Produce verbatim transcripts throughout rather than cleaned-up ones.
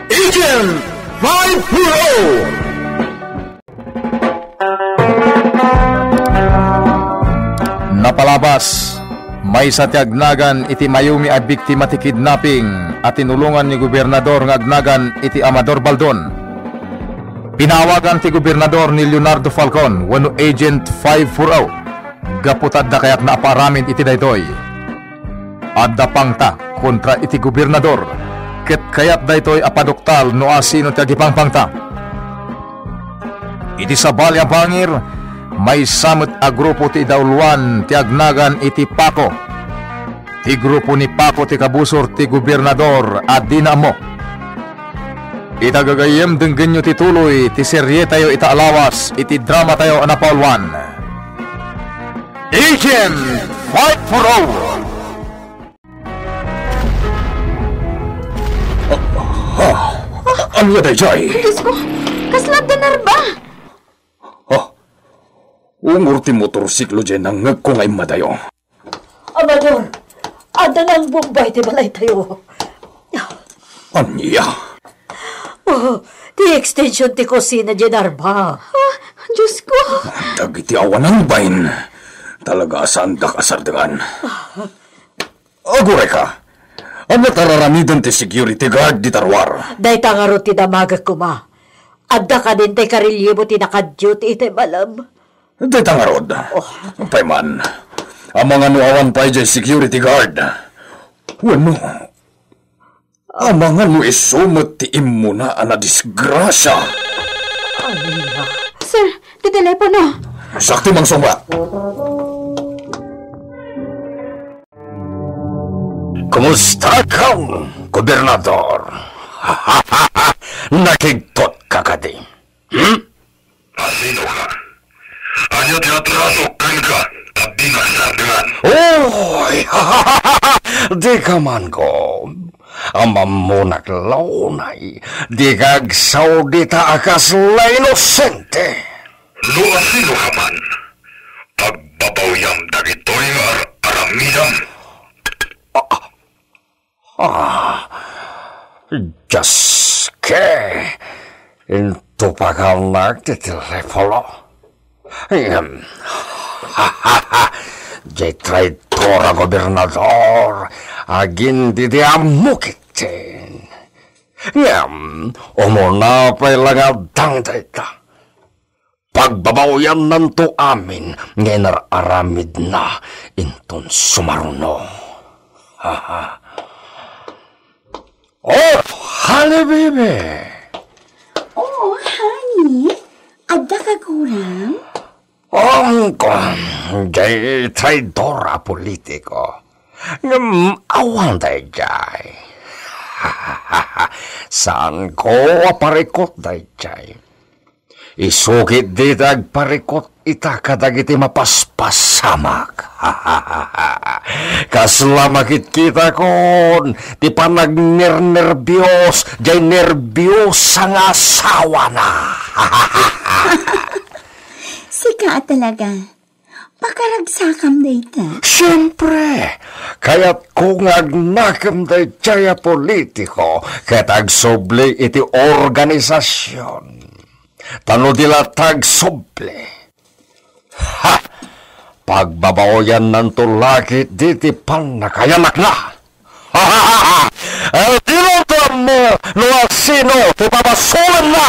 Agent five four oh. Napalabas, maysa ti agnagan iti mayumi a biktima ti kidnapping a tinulongan ni Gobernador nga agnagan iti Amador Baldon. Pinawagan ti Gobernador ni Leonardo Falcon wenno Agent five four oh gapu ta adda kayatna a paaramid iti daytoy. Adda pangta kontra iti gobernador, ket kayat daytoy a paduktal no asino ti agipangpangta. Iti sabali a bangir, maysa met a grupo ti idauloan ti agnagan iti Paco. Ti grupo ni Paco ti kabusor ti gobernador a dina ammo. Ita gagayyem, denggenyo ti tuloy ti serietayo ita a lawas iti dramatayo a napauluan. Agent five four oh. Ah, ah, ania daydiay? Diyos ko, kasla adda narba. Ah, umor ti motorsiklo diay nangngegko nga immadayo. Amador, adda nangbombay ti balaytayo. Ania? Oh, ti extension ti kusina diay narba. Ah, Diyos ko! Dagiti awan nangbain, talaga a saandak a sardengan. Aguray ka. Ania ti ar-aramiden ti security guard dita ruar? Dayta ngarud ti damagek koma. Adda kadin ti karelyebo ti naka-duty iti balem. Dayta ngarud. Oh. Apay man. Amangan no awan pay diay security guard. Wenno, amangan no isu met ti immuna a nadisgrasia. Sir, ti telepono. Sakti, Mangsungbak. Kumustakam, Gobernador? Nakigtotka kadi? Hmm? Asino ka? Ania ti atraso kenka? Ta dina sardengan. Oy! Dika man, Gob. Ammonak la unay, dika agsaw dita a kasla inosente. No asino ka man, pagbabawyam dagitoy nga ar-aramidam. Ah, Dios ke, intupakannak ti telepono. Ngem, diay traitor a gobernador, agin didi ammo ketdin. Ngem, umuna pay la nga addang dayta. Pagbabawyannanto amin nga inar-aramidna inton sumaruno. Oh, honey baby! Oh, honey? Adda ka gurang? Ong, diay traidor a politiko. Ngem awan daydiay. Saanko a parikut daydiay. Isu ketdi ti agparikut ita kadagiti mapaspasamak. Kasla makitkitakon ti panagnernerbios diay nerbiosa nga asawana. Sika a talaga. Pakaragsakam dayta. Siempre, kayatko nga agnakem daydiay a politiko ket agsubli iti organisasion. Ta no di latta agsubli, ha! Pagbabaoyannanto la ketdi ti pannakayannakna. Dino to ammo no asino ti pabasolenna.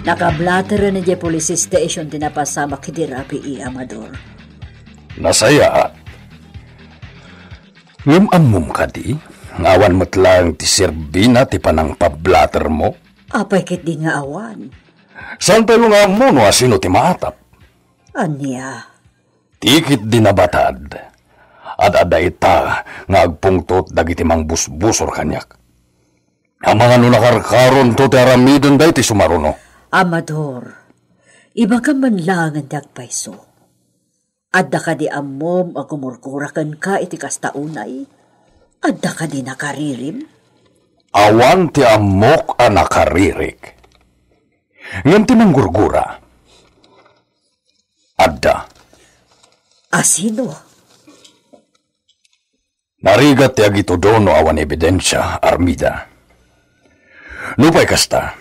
Nakablateren idiay police station ti napasamak idi rabii, Amador. Nasayaat. Ngem ammom kadi nga awan met laeng ti serbina ti panangpablatermo? Apay ketdi nga awan? Saan pay nga ammo no asino ti maatap? Ania? Ti ketdi nabatad, ad-adda ita nga agpungtot dagiti mangbusbusor kaniak. Amangan no nakarkaronto ti aramiden daytoy sumaruno. Amador, ibagam man laengen ti agpayso. Adda kadi ammom a gumurgura kenka iti kasta unay? Adda kadi nakaririm? Awan ti ammok a nakaririk. Ngem ti manggurgura, adda. Asino? Narigat ti agitudo no awan ebidensia, Armida. Nupay kasta,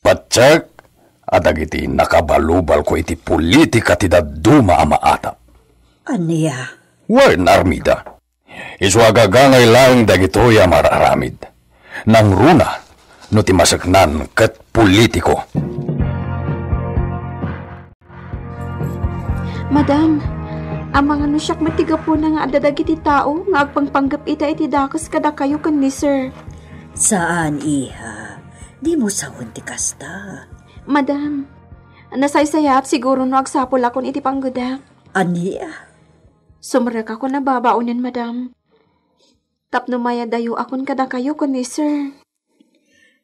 patiek a dagiti nakabalubalko iti politika ti dadduma a maatap. Ania? Wen, Armida. Isu a gagangay laeng dagitoy a mar-aramid. Nangruna no ti maseknan ket politiko. Madam, amangan no siak met ti gapuna nga adda dagiti tao nga agpangpanggep ita iti dakes kadakayo ken ni Sir. Saan, iha. Dimo sawen ti kasta. Madam, nasaysayaat siguro no agsapulakon iti panggedak. Ania? Sumrekakon a babaonen, madam. Tapno mayadayoakon kadakayo ken ni Sir.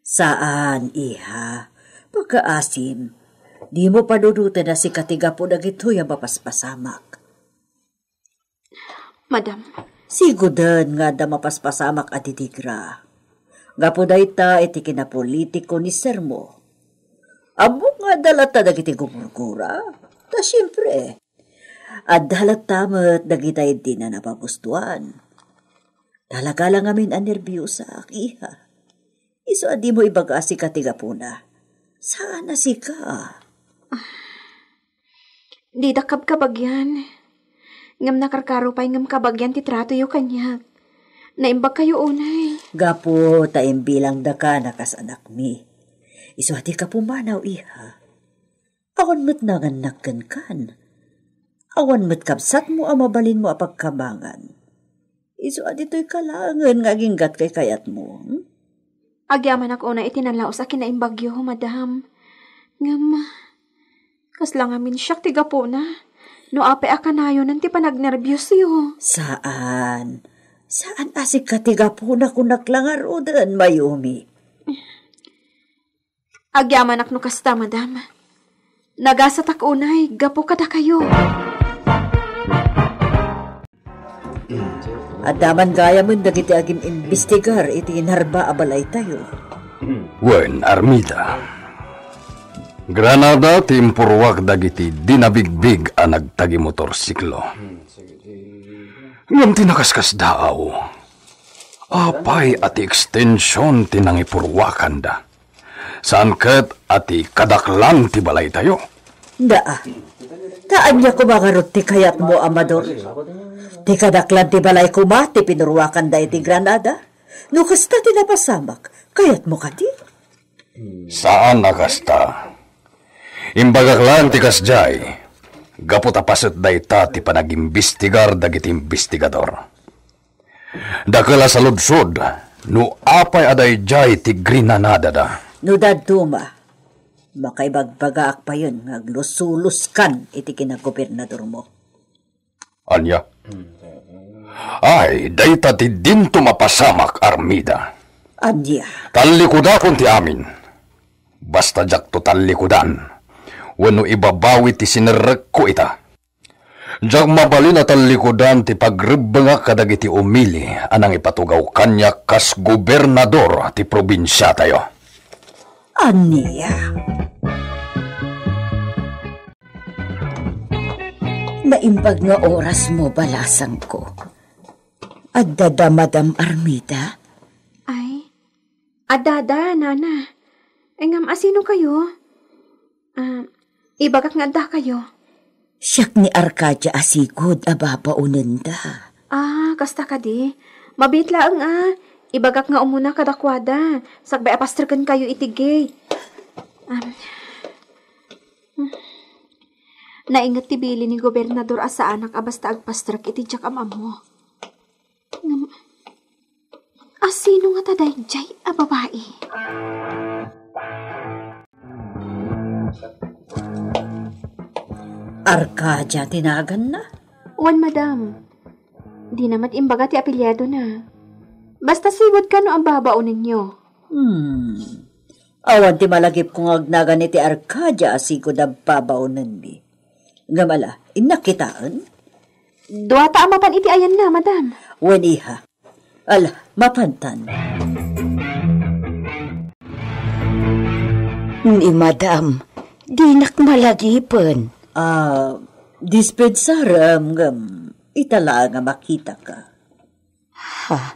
Saan, iha. Pakaasim, dimo padudoten a sika ti gapu dagitoy a mapaspasamak. Madam. Sigoden nga adda mapaspasamak a didigra. Gapu dayta iti kinapolitiko ni Sir mo. Ammok nga adda latta dagiti gumurgura. Ta siempre, adda latta met dagita idi na napagustuan. Talaga la ngamin a nerbiosaak, iha. Isu a dimo ibaga a sika ti gapuna. Saan a sika. Dida kabkabagian. Ngem nakarkaro pay ngem kabagian ti tratoyo kaniak. Naimbagkayo unay. Gapu ta imbilangdaka na kas anakmi. Isu a dika pumanaw, iha. Awan met nangannak kenkan. Awan met kabsatmo a mabalinmo a pagkabangan. Isu a ditoy kalaengen nga aginggat kay kayatmo, hmm? Agyamanak unay iti nalaus a kinaimbagyo, madam. Ngem, kasla ngamin siak ti gapuna. No apay a kanayonen ti panagnerbiosyo. Saan. Saan a sika ti gapuna, kunak la ngaruden, Mayumi. Agyamanak no kasta, madam. Nagasatak unay gapu kadakayo. Adda man gayamen dagiti agim-imbestigar iti narba a balaytayo. Wen, Armida. Granada ti impurruak dagiti dinabigbig a nagtagimotorsiklo. Ngem ti nakaskasdaaw, apay a ti ekstension ti nangipurruakanda? Saan ket a ti kadaklan ti balaytayo? Daa. Ta ania koma ngarud ti kayatmo, Amador? Ti kadaklan ti balay koma ti pinurruakanda iti Granada? No kasta ti napasamak, kayatmo kadi? Saan a kasta. Imbagak laeng ti kasdiay, gapu ta paset dayta ti panagimbestigar dagiti imbestigador. Dakel a saludsod no apay a daydiay ti grinanadada. No dadduma, makaibagbagaak payen nga aglusuluskan iti kinagobernadormo. Ania? Ay, dayta ti dinto mapasamak, Armida. Ania? Tallikudakon ti amin. Basta diakto tallikudan wenno ibabawi ti sinerrekko ita. Diak mabalin a tallikudan ti pagrebbengak kadagiti umili a nangipatugaw kaniak kas gobernador ti probinsiatayo. Ania? Naimbag nga orasmo, balasangko. Adda da Madam Armida? Ay, addada, nana. Ay, ngem asino kayo? Ah, ibagak nga adda kayo. Siak ni Arcadia a sigud a babaonenda. Ah, kasta kadi. Mabiit laeng a. Ibagak nga umuna kadakuada. Sakbay a pastreken kayo iti gate. Um, nainget ti bilin ni Gobernador a saanak a basta agpastrek iti diak am-ammo. Ngem, asino ngata daydiay a babai? Arcadia ti naganna? Wen, madam. Dina met imbaga ti apelyiadona. Basta sigud kano a babaonenyo. Hmm. Awan ti malagipko nga agnagan iti Arcadia a sigud a babaonenmi. Ngem ala, innak kitaen? Duata a mapan iti ayanna, madam. Wen, iha. Ala, mapantan. Ni madam, dinak malagipen. Ah, dispensarem ngem ita laeng a makitaka. Ah,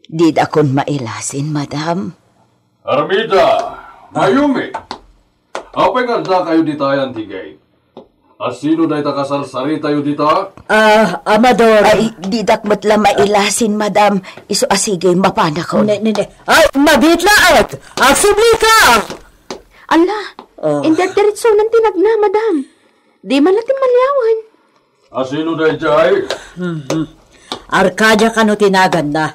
didakon mailasin, madam. Armida, Mayumi, apay nga addakayo dita, Auntie Gate? Asino dayta kasarsaritayo dita? Ah, Amador. Ay, didak met la mailasin, madam. Isu a sige, mapanakon. Ne, ne, ne. Ay, mabit laeng! Agsublika! Ala, Oh. Inderdiretsonan ti nagna, madam. Di man latin maliawan. Asino dayjay? Mhm. Arcadia kano ti naganna.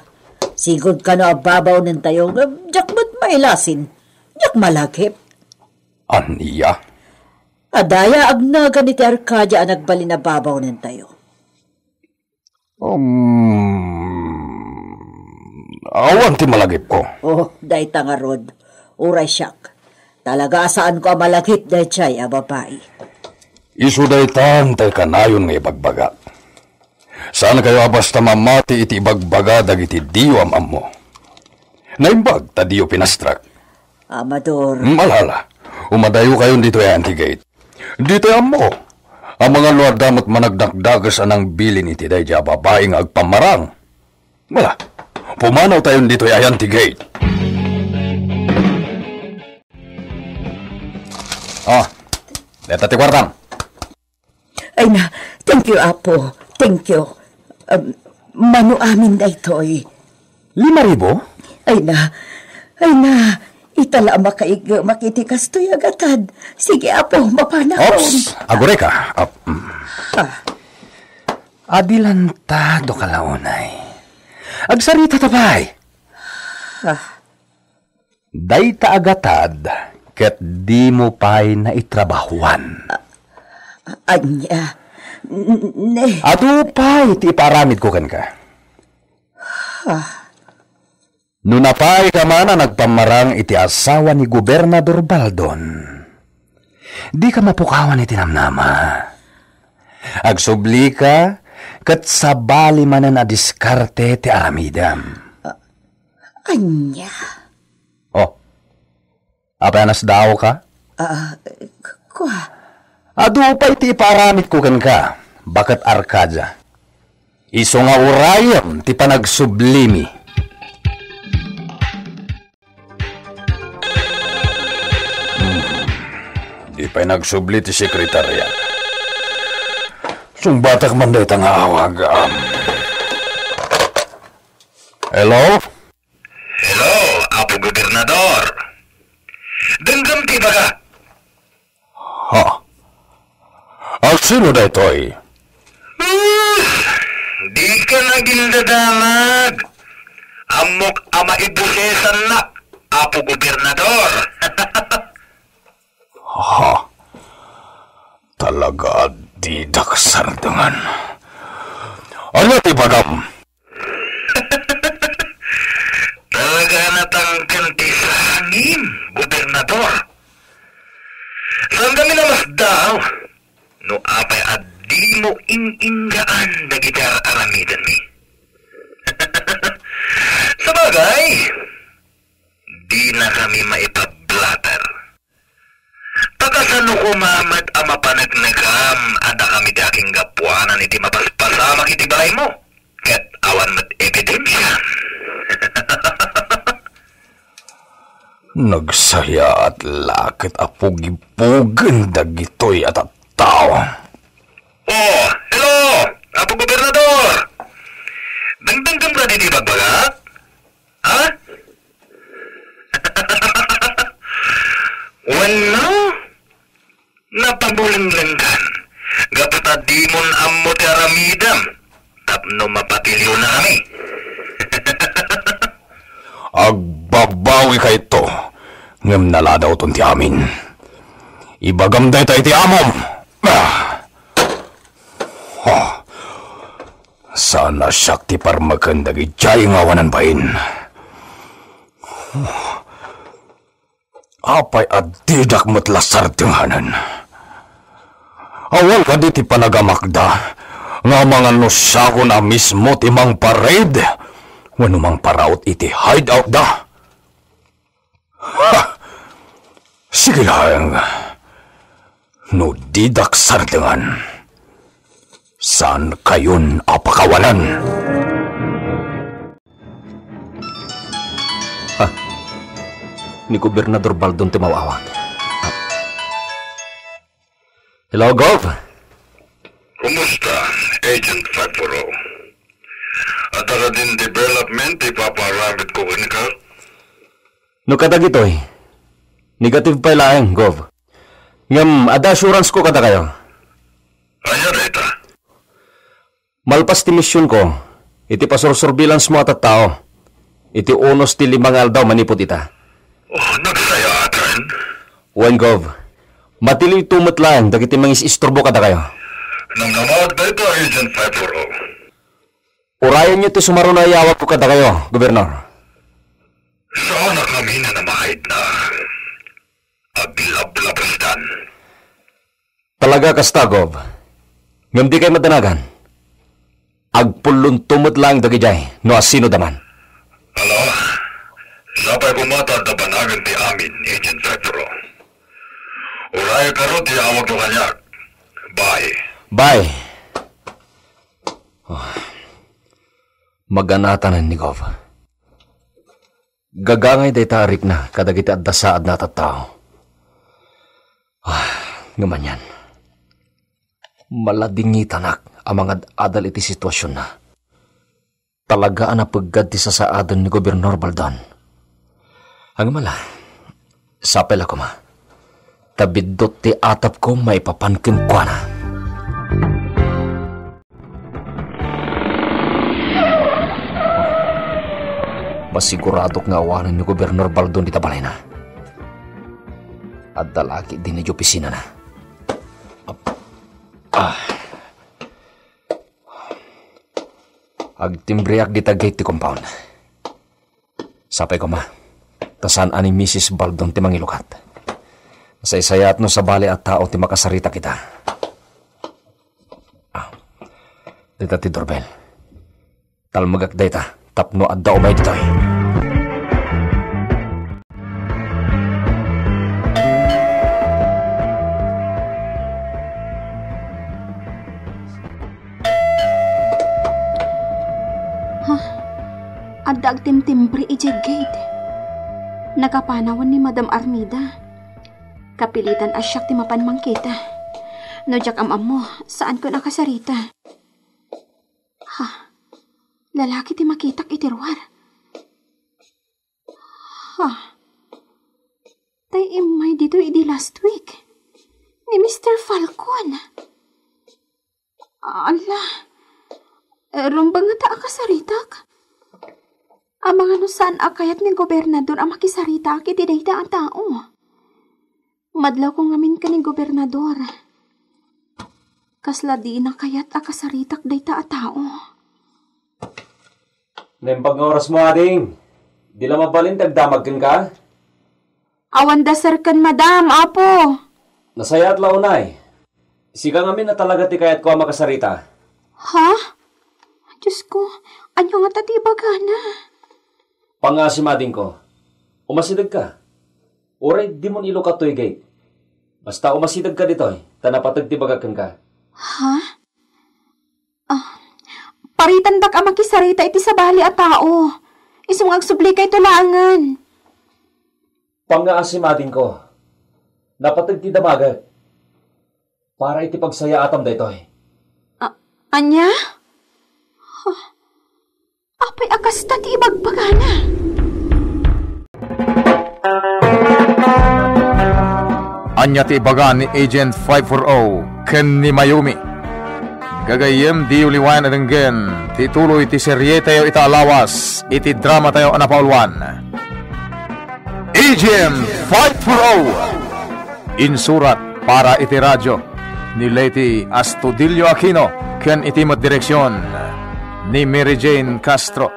Sigud kano a babawnen tayo, ngem diak met mailasin. Diak malagip. Ania? Adda aya agnagan iti Arcadia a nagbalin a babawnen tayo. Um, awan ti malagipko. Oh, dayta ngarud. Uray siak. Talaga a saanko a malagip dayjay a babai. Isu daytan tay kanayon nga ibagbagak. Saankayo a basta mamati iti ibagbaga dagiti diyo am-ammo. Naimbag ta diyo pinastrak. Amador. Malala, umadayo kayon ditoy, Auntie Gate. Ditoy ammo, amangan no adda met managdakdakes a nangbilin iti daydi a babai nga agpammarang. Wala, pumanaw tayon ditoy, Auntie Gate. Ah, deta ti kuartam. Ay na, thank you, Apo. Thank you. Um, mano amin daytoy? Lima ribu? Ay na, ay na, ita la a makaiggemak iti kastoy a gatad. Sige, Apo, mapanakon. Ops, agureka. Ap-, mm. Ha? Adilanta do kalaunay. Agsarita ta pay. Ha? Dayta a gatad ket dimo pay naitrabahuan. Ania? N-, ne. Adu pay ti ipaaramidko kenka. Ah. No napaayka man a nagpammarang iti asawa ni Gobernador Baldon, dika mapukawan iti namnama. Agsublika ket sabali manen a diskarte ti aramidem. Ania? Oh. Apay a nasdaawka? Ah, k-, kua. Adu pay ti ipaaramidko kenka, baket Arcadia. Isu nga urayem ti panagsublimi. Hmm. Di pay nagsubli ti sekretarya. Sungbatak man dayta nga awag, am. Hello? Hello, Apo Gobernador. Denggem ti ibaga. Ha? Asino daytoy? Sus! Dika nagindadamag. Ammok a maibosesannak, Apo Gobernador. Ha? Talaga a didak sardengan. Ania ti ibagam? Talaga a natangken ti sangim, Gobernador. Saan kami namasdaw no apay a dimo in-ingaan dagiti ar-aramidenmi? Sabagay, dina kami maipablatter. Ta kasano koma met a mapaneknekam a dakami ti akinggapuanan iti mapaspasamak iti balaymo, ket awan met ebidensiam? Nagsayaat la ket a pugipugen dagitoy a tattao. Oh, hello, Apo Gobernador! Dengdengkem kadi ti ibagbagak? Ha? Wenno, napabulenglengkan gapu ta dimon ammo ti aramidem tapno mapatiliwnakami? Agbabawikayto, ngem naladawton ti amin. Ibagam dayta iti amom. Ah! Ha? Saan a siak ti parmeken dagidiay nga awanan bain. Apay a didak met la sardenganen? Awan kadi ti panagamakda nga amangan no siakon a mismo ti mangpa-raid wenno mangparaot iti hideoutda? Ha! Sige laeng. No didak sardengan, saankayon a pakawanan. Ah, ni Gobernador Baldon ti maawag. Hello, Gov. Kumusta, Agent five four oh? Adda kadin development ti ipapaaramidko kenka? No kadagitoy, negative pay laeng, Gov. Ngem adda assurance ko kadakayo. Ania dayta? Malpas ti misionko, iti pasursurveillance mo a tattao, iti unos ti lima nga aldaw manipud ita. Oh, nagsayaatan? Wen, Gov. Matiliwto met laeng dagiti mangis-isturbo kadakayo. Namnamaak dayta, Agent five four oh. Urayenyo ti sumaruno a iyawagko kadakayo, Gobernador. Saanak ngamin a namaayna. Aglablabasdan. Talaga kasta, Gov. Ngem dikay madanagan. Agpullonto met laeng dagidiay no asinoda man. Ala, sapay koma ta adda banagen ti amin, Agent Petro. Uray karo ti awagyo kaniak. Bye. Bye. Oh. Maganatanan ni Gov. Gagangay dayta a rikna kadagiti adda saadna a tattao. Ah, ngem anian, maladingitanak a mangad-adal iti situasionna. Talaga a napeggad ti sasaaden ni Gobernador Baldon. Ngem ala, sapay la koma. Ta biddut ti atapko maipapan kenkuana. Masiguradok nga awanen ni Gobernador Baldon dita balayna. Adda la ketdi idiay opisinana. Ah. Agtimbriak dita gate ti compound. Sapay koma, ta saan a ni Misis Baldon ti mangilukat. Nasaysayaat no sabali a tao ti makasarita ita. Ah, dita ti doorbell. Talmegak dayta tapno adda umay ditoy. Ha? Adda agtimtimbre idiay gate. Nakapanawan ni Madam Armida. Kapilitan a siak ti mapan mangkita. No diak am-ammo, saanko a kasarita. Ha? Lalaki ti makitak iti ruar. Ha? Tay immay ditoy idi last week. Ni Mister Falcon. Ala, eh, rumbeng ngata a kasaritak. Amangan no saan a kayat ni gobernador a makisaritaak iti dayta a tao. Madlawko ngamin ken ni gobernador. Kasla dina kayat a kasaritak dayta a tao. Naimbag nga orasmo, ading. Di la mabalin ti agdamag kenka? Awan da sir ken madam, apo. Nasayaat la unay. Sika ngamin a talaga ti kayatko a makasarita. Ha? Diosko, ania ngata ti ibagana? Pangngaasim, adingko. Umasidegka. Uray dimon ilukat toy gate. Basta umasidegka ditoy, ta napateg ti ibagak kenka. Ha? Ah, paritandak a makisarita iti sabali a tao. Isu nga agsublikayo laengen. Pangngaasim, adingko. Napateg ti damagek. Para iti pagsayaatam daytoy. A-, ania? Huh. Apay a kasta ti ibagbagana? Ania ti ibaga ni Agent five four oh ken ni Mayumi? Gagayyem, diyo liwayan a denggen ti tuloy ti serietayo ita a lawas iti dramatayo a napauluan, Agent five four oh. Insurat para iti radio ni Leti Astudillo Aquino ken iti met direksion ni Mary Jane Castro.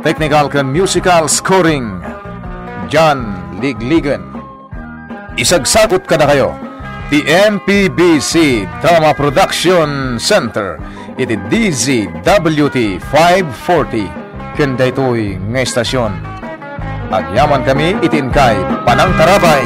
Technical ken musical scoring, John Ligligan. Isagsagut kadakayo ti M P B C Drama Production Center iti D Z W T five forty ken daytoy nga estasion. Agyamankami iti inkay panangtarabay.